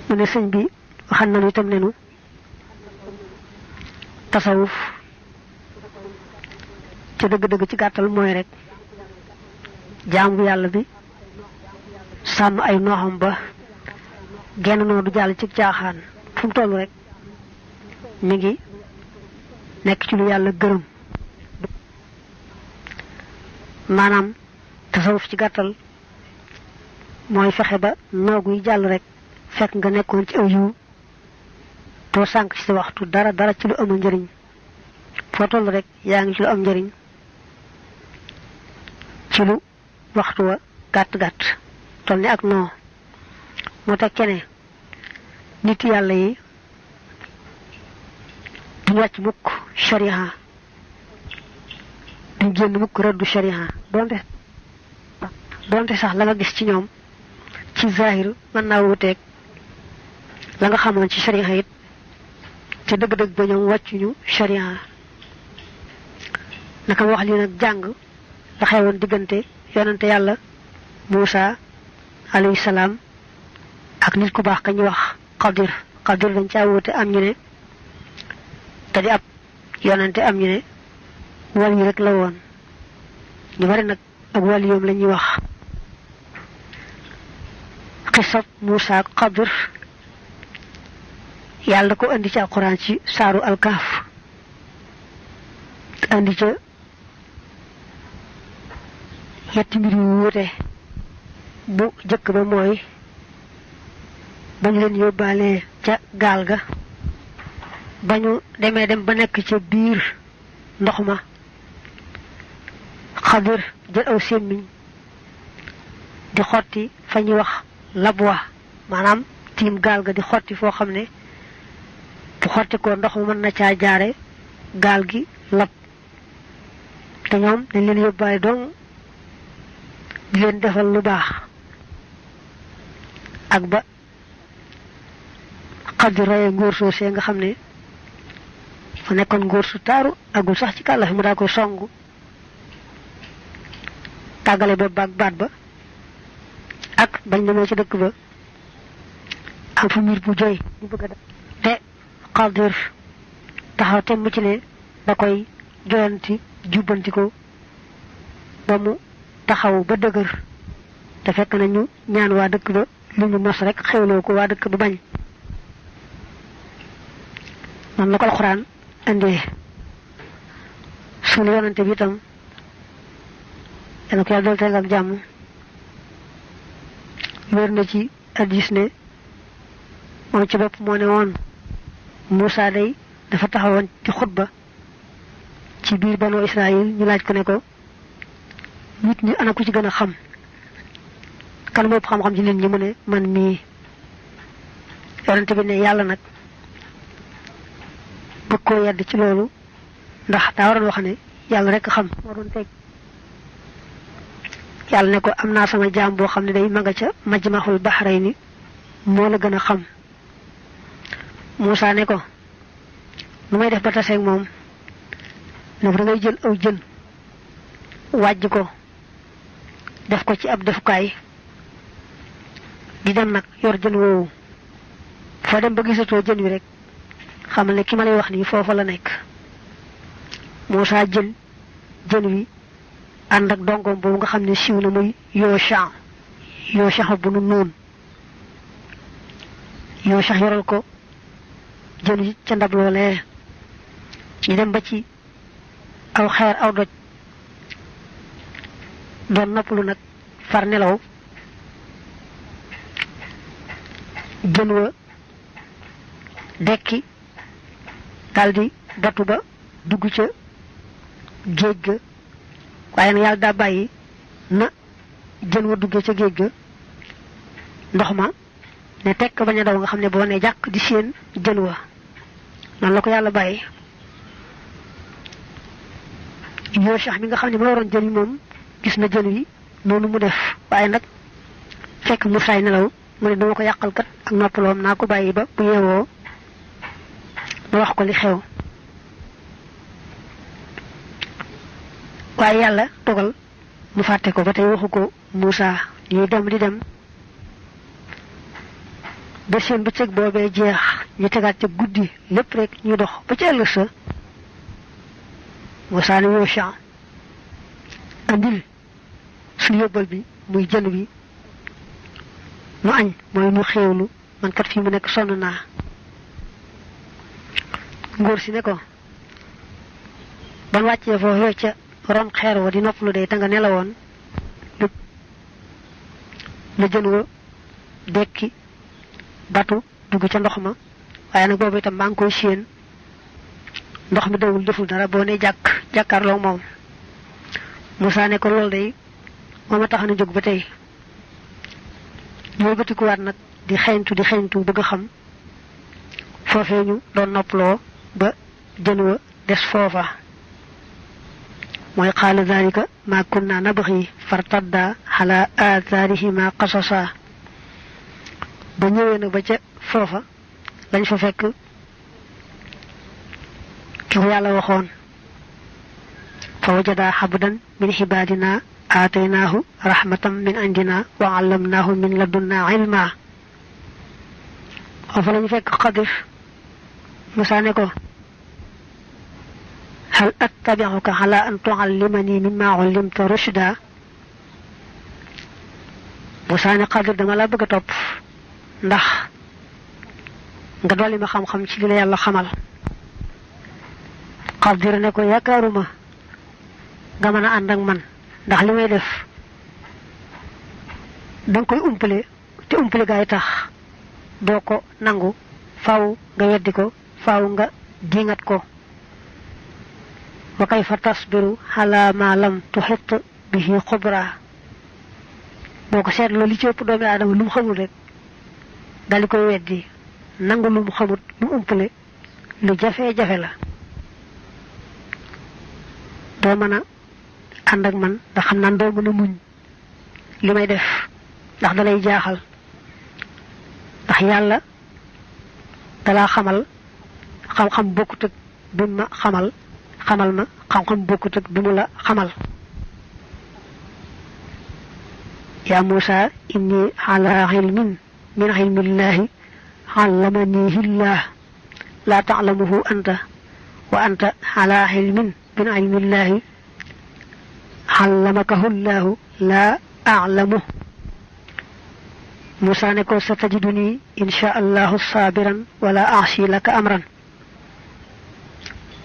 mu ne sëñ bi waxan nañu itam nenu tasawuf ci dëgg-dëgg ci gàttal mooy rek jaamu yàlla bi sàmm ay nooxam ba genn noo du jàll ci caaxaan fu mu toll rek mi ngi nekk ci lu yàlla gërëm maanaam tasawuf ci gàttal mooy fexe ba nooguy jàll rek fekk nga nekkoon ci aw yiw doo sànq ci sa waxtu dara ci lu amul njëriñ foo toll rek yaa ngi ci lu am njëriñ ci lu waxtu wa gàtt toll ni ak noo moo teg kene nit yàlla yi duñ wàcc mukk shariha duñ génn mukk rëddu shariha donte sax la nga gis ci ñoom ci zahir mën naa wuteeg la nga xamoon ci shariha it te dëgg-dëgg ba ñoom wàccuñu shariha naka wax lii nag jàng la xewoon diggante yonante yàlla Muusa alayhi salaam ak nit ku baax ka ñu wax Xadir dañ caa wuute am ñu ne te di ab yonante am ñu ne wal yi rek la woon ñu bari nag ak wal yoom la ñuy wax xisab Muusa ak Xadir yàlla da ko andi ci alquran ci saaru alkaaf andi ca yetti mbir yu wuute bu jëkk ba mooy bañu leen yóbbaale ca gaal ga bañu dem ba nekk ca biir ndox ma Xadir jël aw sémmiñ di xotti fa ñuy wax labwa maanaam tiim gaal ga di xotti foo xam ne bu xotti ko ndox ma mën na caa jaare gaal gi lab te ñoom dañ leen yóbbaale dong di leen defal lu baax ak ba Xadir reye ngóor soosee nga xam ne fa nekkoon ngóor su taaru agul sax ci kàlla fi mu daa koy songu tàggale ba baag baat ba ak bañ demee ci dëkk ba am fu miir bu joy ñu bëgg a te Xadir taxaw te mu ci ne da koy joyanti jubbanti ko ba mu taxaw ba dëgër te fekk nañu ñaan waa dëkk ba lu ñu nos rek xewloo ko waa dëkk ba bañ noonu la ko alxuraan indee sunu yonante bi itam dana ko yàlla dool teel ak jàmm wér na ci hadiis ne moom ci bopp moo ne woon Muusa day dafa taxawoon ci xutba ci biir banu Israël ñu laaj ko ne ko nit ñi ana ku ci gën a xam kan moo ëpp xam-xam ci nit ñi mu ne man mii yonente bi ne yàlla nag bëgg koo yedd ci loolu ndax daa waroon wax ne yàlla rek xam moo doon teg yàlla ne ko am naa sama jaam boo xam ne day ma nga ca majmahul bahrayni moo la gën a xam Muusa ne ko nu may def ba taseeg moom ne ko da ngay jël aw jën wàjj ko def ko ci ab defukaay di dem nag yor jën woowu foo dem ba gisatoo jën wi rek xamal ne ki ma lay wax nii foofa la nekk Muusa jël jën wi ànd ak dongoom boobu nga xam ne siiw na muy Yosha bu nu noon Yosha yoral ko jën wi ca ndab loolee ñu dem ba ci aw xeer aw doj doon noppalu nag far nelaw jën wa dekki daldi batu ba dugg ca géej ga waaye nag yàlla daa bàyyi na jën wa duggee ca géej ga ndox ma ne tekk bañ a daw nga xam ne boo ne jàkk di seen jën wa noonu la ko yàlla bàyyi Yosha mi nga xam ne ma waroon jën wi moom gis na jën wi noonu mu def waaye nag fekk mu saay nelaw mu ne dama ko yàqal kat ak noppaloom naa ko bàyyi ba bu yeewoo ma wax ko li xew waaye yàlla dogal mu fàtte ko ba tey waxu ko Muusa ñuy dem di dem ba seen bëccëg boobee jeex ñu tegaat ca guddi lépp rek ñu dox ba ci ëllëg sa Musaa ne Yuusa andil suñu yóbbal bi muy jën bi nu añ mooy nu xéewlu man kat fii mu nekk sonn naa ngóor si ne ko ban wàccee foofee ca ron xeer wa di noppalu day te nga nelawoon la jën wa dekki batu dugg ca ndox ma waaye nag boobu itam maa ngi koy séen ndox mi dawul deful dara boo ne jàkkaarloo moom Musaa ne ko loolu day moo ma tax na jóg ba tey ñoo bëtikuwaat nag di xeeñtu bëgg a xam foofee ñu doon noppaloo ba jën wa des foofa mooy qaala daalika maa kunna nabghi fartadda ala aathaarihima qasasa ba ñëwee nag ba ca foofa lañ fa fekk ki ko yàlla waxoon fa wajada xabdan min xibaadina aataynaahu rahmatan min indina wa allamnaahu min ladunna ilma foofa lañu fekk Xadir Musaa ne ko hal attabi'uka ala an tu'allimani mimma 'ullimta rushda Musaa ne Xadir dama la bëgg a topp ndax nga dolli ma xam-xam ci li la yàlla xamal Xadir ne ko yaakaaruma nga mën a ànd ak man ndax li may def danga koy umpale te umpale gaay tax doo ko nangu faaw nga weddi ko faaw nga diŋat ko wa kayfa tasbiru ala ma lam tuhit bihi xubra boo ko seetloo li ci ëpp doomi aadama lu mu xamul rek dali koy weddi nangu lu mu xamut lu mu umpale lu jafe-jafe la doo mën a ànd ak man ndax xam naan doo mën a muñ li may def ndax dalay jaaxal ndax yàlla dalaa xamal xam-xam bokkut ak bi ma xamal ma xam-xam bokkut ak bi mu la xamal yaa Muusaa inni ala ilmin min ilmillahi allamanihi llah laa ta'lamuhu anta wa anta ala ilmin min ilmillahi allamakahu llahu laa a'lamu Musaa ne ko satajiduni insha allahu sabiran wala a'si laka amran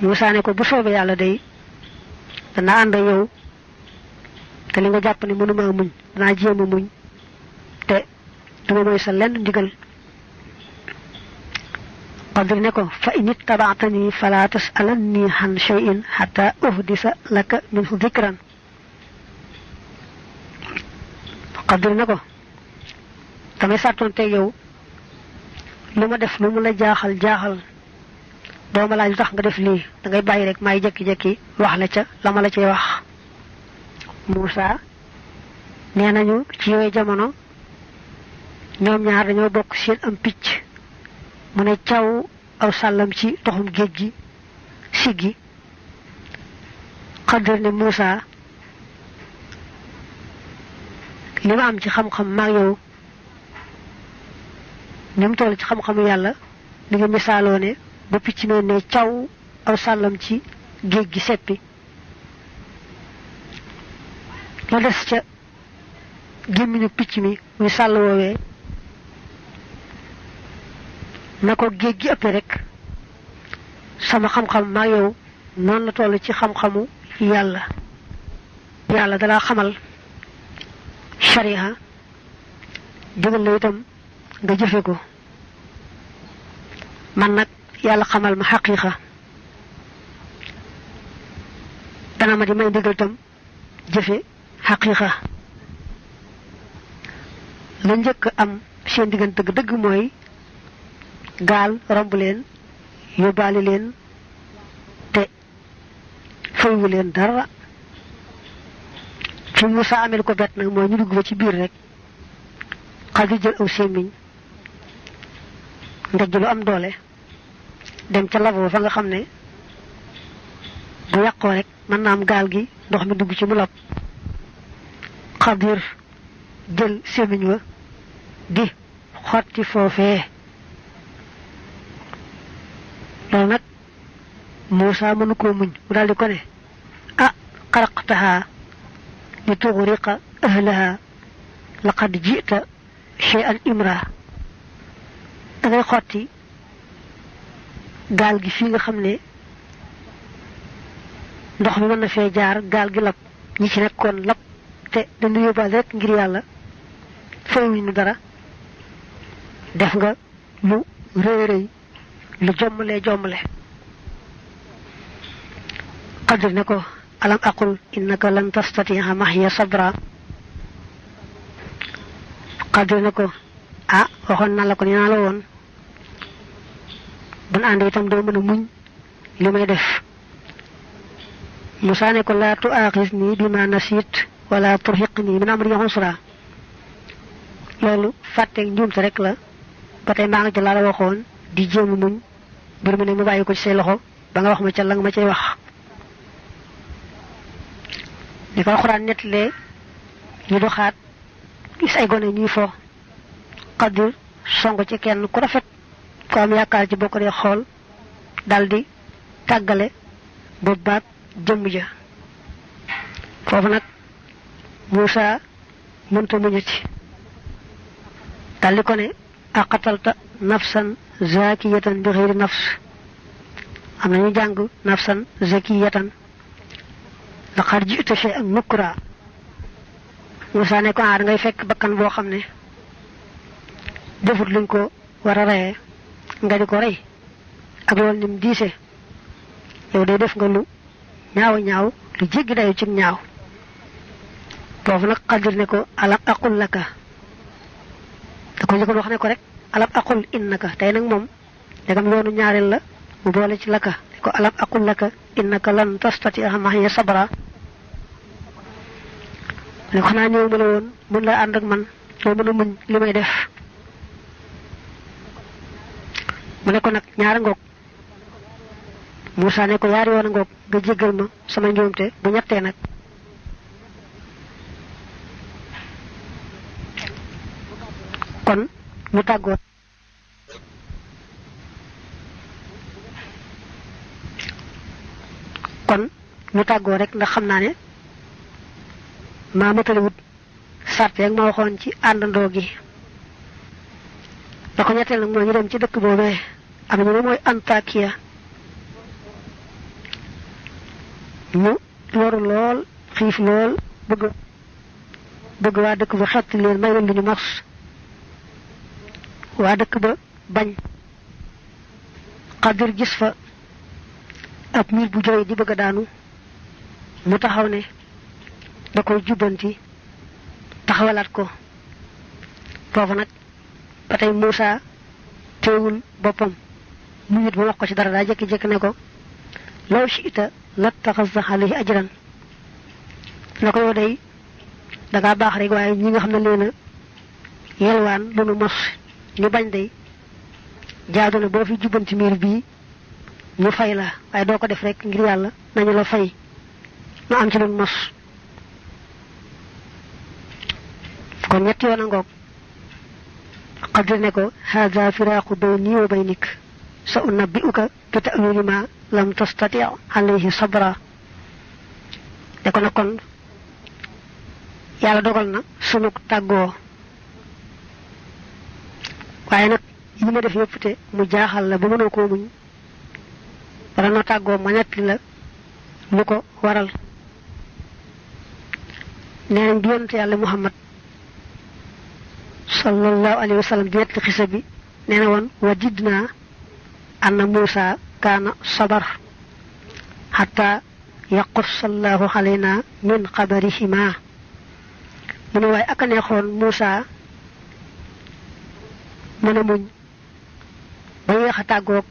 Musaa ne ko bu soobee yàlla day danaa ànd yow te li nga jàpp ne mënuma muñ danaa jéem a muñ te duma mooy sa lenn ndigal Xadir ne ko fa in ittabaatani fala tasalanni an shay'in hatta uhdisa laka minhu dhikran Xadir ne ko damay sàttoon teg yow lu ma def lu mu la jaaxal doo ma laaj lu tax nga def lii da ngay bàyyi rek maay jekki-jekki wax la ca la ma la cay wax Muusaa nee nañu ci yooyu jamono ñoom ñaar dañoo bokk seen am picc mu ne caw aw sàllam ci toxum géej gi siggi Xadir ne Muusaa li ma am ci xam-xam maag yow ni mu toll ci xam-xamu yàlla li nga misaaloo ne ba picc noonu ne caw aw sàllam ci géej gi seppi la des ca gémmiñu picc mi muy sàll woowee na ko géej gi ëppee rek sama xam-xam maa yow noonu la toll ci xam-xamu yàlla dalaa xamal shariha digal la itam nga jëfe ko man nag yàlla xamal ma xaqiiqa dana ma di may digal itam jëfe xaqiiqa la njëkk am seen diggante dëgg mooy gaal romb leen yóbbaale leen te fayu leen dara fi Musaa amel ko bet nag mooy ñu dugg ba ci biir rek Xadir jël aw sémmiñ ndejj lu am doole dem ca lavoo fa nga xam ne bu yàqoo rek mën naa am gaal gi ndox mi dugg ci mu lab Xadir jël sémmiñ wa di xotti foofee loolu nag Muusaa mënu koo muñ mu daldi ko ne ah xaraqtaha li tughriqa ahlaha laqad ji'ta shay'an imra dangay xotti gaal gi fii nga xam ne ndox mi mën na fee jaar gaal gi lab ñi ci nekkoon lab te dañu yóbbaale rek ngir yàlla fayuñu dara def nga lu rëy rëy lu jommale Qadir ne ko alam aqul innaka lan tastati'a ma'iya sabra Qadir ne ko ah waxoon naa la ko ni naa la woon bu nu ànd itam doo mën a muñ li may def Musaa ne ko laa tu'aaxiznii bimaa nasiit wala turhiqnii min amrii usraa loolu fàtteeg njuumte rek la ba tey maa ngi ci laa la waxoon di jéem a muñ mbir mi ne mu bàyyi ko ci say loxo ba nga wax ma ca la nga ma cay wax li ko Alxuraan nettalee ñu doxaat gis ay gone ñuy fo Qadir song ci kenn ku rafet ko am yaakaar ci boo ko dee xool daldi tàggale bopp baag jëmm ja foofu nag Muusaa mënta muñati daldi ko ne aqatalta nafsan zakiyatan bi xeyri nafs am nañu jàng nafsan zakiyatan laqad ji'ta shay'an nukra Muusaa ne ko da ngay fekk bakkan boo xam ne defut luñ ko war a reyee nga di ko rey ak loolu nim diise yow day def nga lu ñaaw lu jéggi dayu ci ñaaw foofu nag Qadir ne ko alam aqul laka da ko njëkkoon wax ne ko rek alam aqul innaka tey nag moom dagam yoonu ñaareel la mu boole ci laka ne ko alam aqul laka innaka lan tastati'a ma'iya sabra ne ko xanaa ñëw ma la woon mën la ànd ak man doo mën a muñ li may def mu ne ko nag ñaara ngoog Muusaa ne ko yaari yoon a ngoog nga jéggal ma sama njuumte bu ñettee nag kon ñu tàggoo rek ndax xam naa ne maa matalewut sart ak ma waxoon ci àndandoo gi da ko ñetteel nag mooy ñu dem ci dëkk boobee am ñu ne mooy Antakiya ñu loru lool xiif lool bëgg waa dëkk ba xett leen may leen lu ñu mos waa dëkk ba bañ Qadir gis fa ab miir bu jooy di bëgg a daanu mu taxaw ne da koy jubbanti taxawalaat ko foofu nag ba tey Muusaa teewul boppam mu nit ba wax ko ci dara daa jékki-jékki ne ko law shi'ta lattaxazta alayhi ajran na ko yow day dangaa baax rek waaye ñi nga xam ne leen a yelwaan lu nu mos ñu bañ day jaadu na boo fi jubbanti miir bii ñu fay la waaye doo ko def rek ngir yàlla nañu la fay nu am ci lu mos kon ñetti yoon a ngoog Qadir ne ko haada firaaqu bayni wa baynik sa unabbi'uka bi ta'wili ma lam tastati' alayhi sabra de ko na kon yàlla dogal na sunu tàggoo waaye nag yi ma def yëpp te mu jaaxal la ba mënoo koo muñ wala noo tàggoo ma ñetti la lu ko waral nee nañ bi yonent yàlla Muhammad sallallahu alayhi wa sallam di nettali xisa bi nee na woon wajidna anna Muusaa kaana sabar xataa yaqussa allahu alayna min xabarihima mu ne waaye aka neexoon Muusaa mën a muñ ba yéex a tàggoog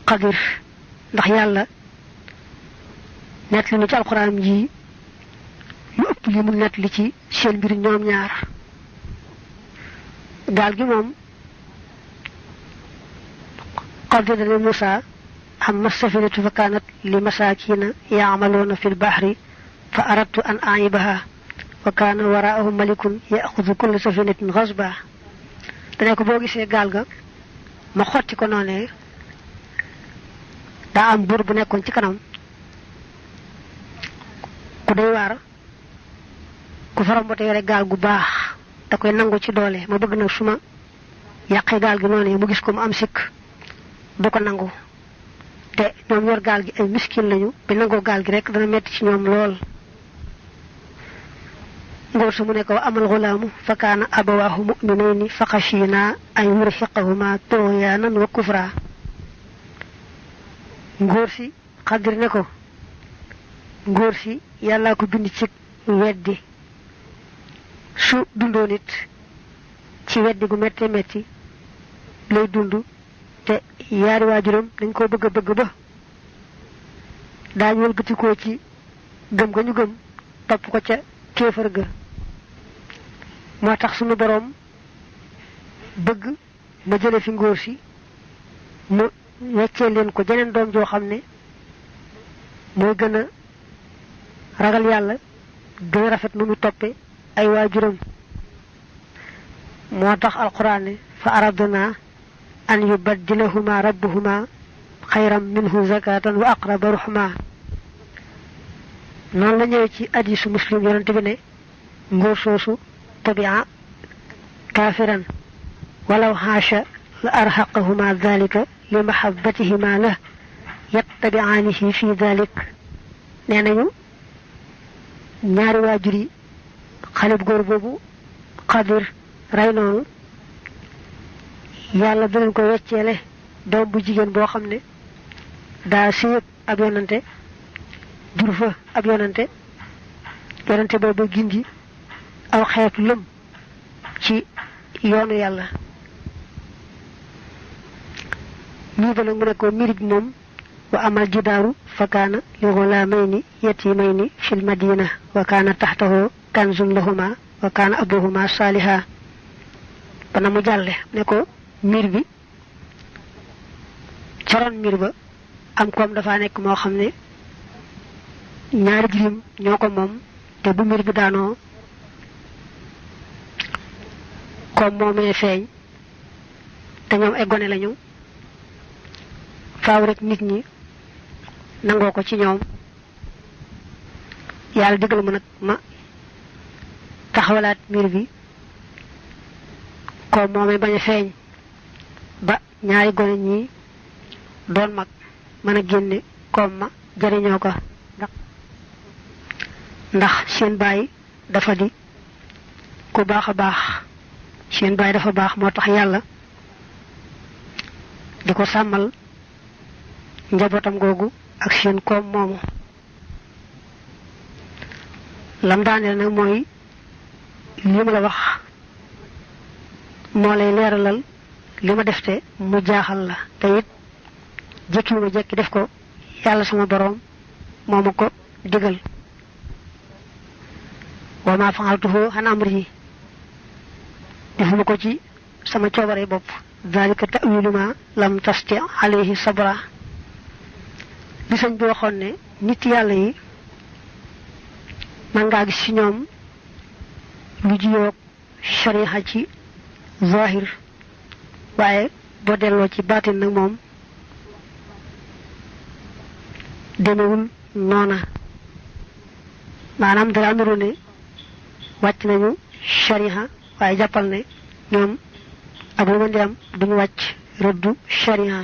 Qadir ndax yàlla nettali nu ci alxuraan ji lu ëpp li mu nettali ci seen mbir ñoom ñaar gaal gi moom Qadir dane Muusaa amma safinatu fa kaanat li masaakiina yaamaluuna fi lbahri fa aradtu an aibaha wa kaana waraahum malikun yaxudu kulla safinatin xasba dane ko boo gisee gaal ga ma xotti ko noonee daa am buur bu nekkoon ci kanam ku doy waar ku farambote yore gaal gu baax da koy nangu ci doole ma bëgg nag suma yàqee gaal gi noonu mu gis ko mu am sikk du ko nangu te ñoom yor gaal gi ay miskin lañu bi nangoo gaal gi rek dana metti ci ñoom lool ngóor su mu ne ko amal xulaamu fa kaana abawaahu mu'minayni fa xashiina an yurhiqahuma tughyanan wa kufra ngóor si Xadir ne ko ngóor si yàllaa ko bind ci weddi su dundoo nit ci weddi gu metti metti lay dund te yaari waajuram dañ koo bëgg ba daañu wëlbatikoo ci gëm ga ñu gëm topp ko ca kéefar ga moo tax sunu boroom bëgg ma jële fi ngóor si mu weccee leen ko jeneen doom joo xam ne mooy gën a ragal yàlla gën a rafet nu mu toppe ay waajuram moo tax alquran ne fa aradna an yubaddilahuma rabbuhuma xayran minhu zakatan wa aqraba ruhma noonu la ñëwee ci hadiisu Muslim yonente bi ne ngóor soosu tabia kaafiran walaw xaasha la arxaqahuma dalika li mahabbatihima la yattabiaanihi fi dalik nee nañu ñaari waajur yi xale bu góor boobu Xadir rey noonu yàlla dinañ ko wecceele doom bu jigéen boo xam ne daa siyëg ab yonante jur fa ab yonante boobu gindi aw xeetu lëm ci yoonu yàlla ñii ba nag mu ne ko mirig moom wa amal jidaaru fa kaana li gulaamayni yatimayni fil madina wa kaana taxtahu kanzun lahuma wa kaana abuhuma saaliha bana mu jàlle ne ko miir bi caroon miir ba am koom dafa nekk moo xam ne ñaari jirim ñoo ko moom te bu miir bi daanoo koom moomee feeñ te ñoom ay gone lañu faaw rek nit ñi nangoo ko ci ñoom yàlla digal ma nag ma taxawalaat miir bi koom moomee bañ a feeñ ba ñaari gone ñi doon mag mën a génne koom ma jariñoo ko ndax seen baay dafa di ku baax a baax seen baay dafa baax moo tax yàlla di ko sàmmal njabootam googu ak seen koom moomu lam daaneel nag mooy li ma la wax moo lay leeralal li ma def te mu jaaxal la te it jékkiwuma jékki def ko yàlla sama boroom moo ma ko digal wa ma fa'altuhu an amri defuma ko ci sama coobare bopp dalika ta'wilu ma lam tasti alayhi sabra li sëñ bi waxoon ne nit yàlla yi man ngaa gis ci ñoom lu jiyoog shariha ci zahir waaye boo delloo ci baatin nag moom demewul noona maanaam dara nuru ne wàcc nañu shariha waaye jàppal ne ñoom ak lu mën di am duñu wàcc rëddu shariha